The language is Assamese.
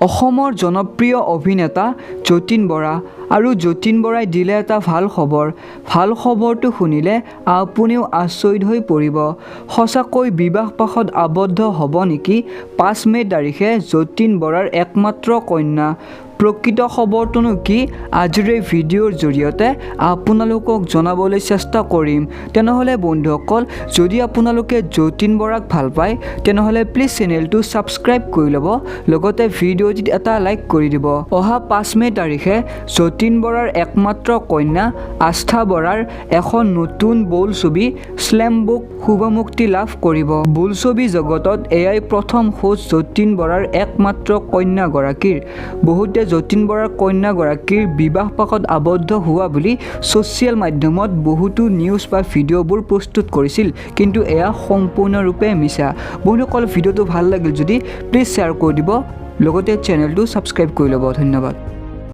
অসমৰ জনপ্ৰিয় অভিনেতা যতীন বৰা আৰু যতীন বৰাই দিলে এটা ভাল খবৰ। ভাল খবৰটো শুনিলে আপুনিও আচৰিত হৈ পৰিব। সঁচাকৈ বিবাহপাশত আবদ্ধ হ'ব নেকি 5 মে' তাৰিখে যতীন বৰাৰ একমাত্ৰ কন্যা? প্ৰকৃত খবৰটোনো কি, আজিৰ এই ভিডিঅ'ৰ জৰিয়তে আপোনালোকক জনাবলৈ চেষ্টা কৰিম। তেনেহ'লে বন্ধুসকল, যদি আপোনালোকে যতীন বৰাক ভাল পায়, তেনেহ'লে প্লিজ চেনেলটো ছাবস্ক্ৰাইব কৰি ল'ব, লগতে ভিডিঅ'টিত এটা লাইক কৰি দিব। অহা 5 মে' তাৰিখে যতীন বৰাৰ একমাত্ৰ কন্যা আস্থা বৰাৰ এখন নতুন বোলছবি শ্লেমবুক শুভমুক্তি লাভ কৰিব। বোলছবি জগতত এয়াই প্ৰথম খোজ যতীন বৰাৰ একমাত্ৰ কন্যাগৰাকীৰ। বহুতে যতীন বৰাৰ কন্যাগৰাকীৰ বিবাহপাশত আবদ্ধ হোৱা বুলি ছ'চিয়েল মাধ্যমত বহুতো নিউজ বা ভিডিঅ'বোৰ প্ৰস্তুত কৰিছিল, কিন্তু এয়া সম্পূৰ্ণৰূপে মিছা। বন্ধুসকল, ভিডিঅ'টো ভাল লাগিল যদি প্লিজ শ্বেয়াৰ কৰি দিব, লগতে চেনেলটো ছাবস্ক্ৰাইব কৰি ল'ব। ধন্যবাদ।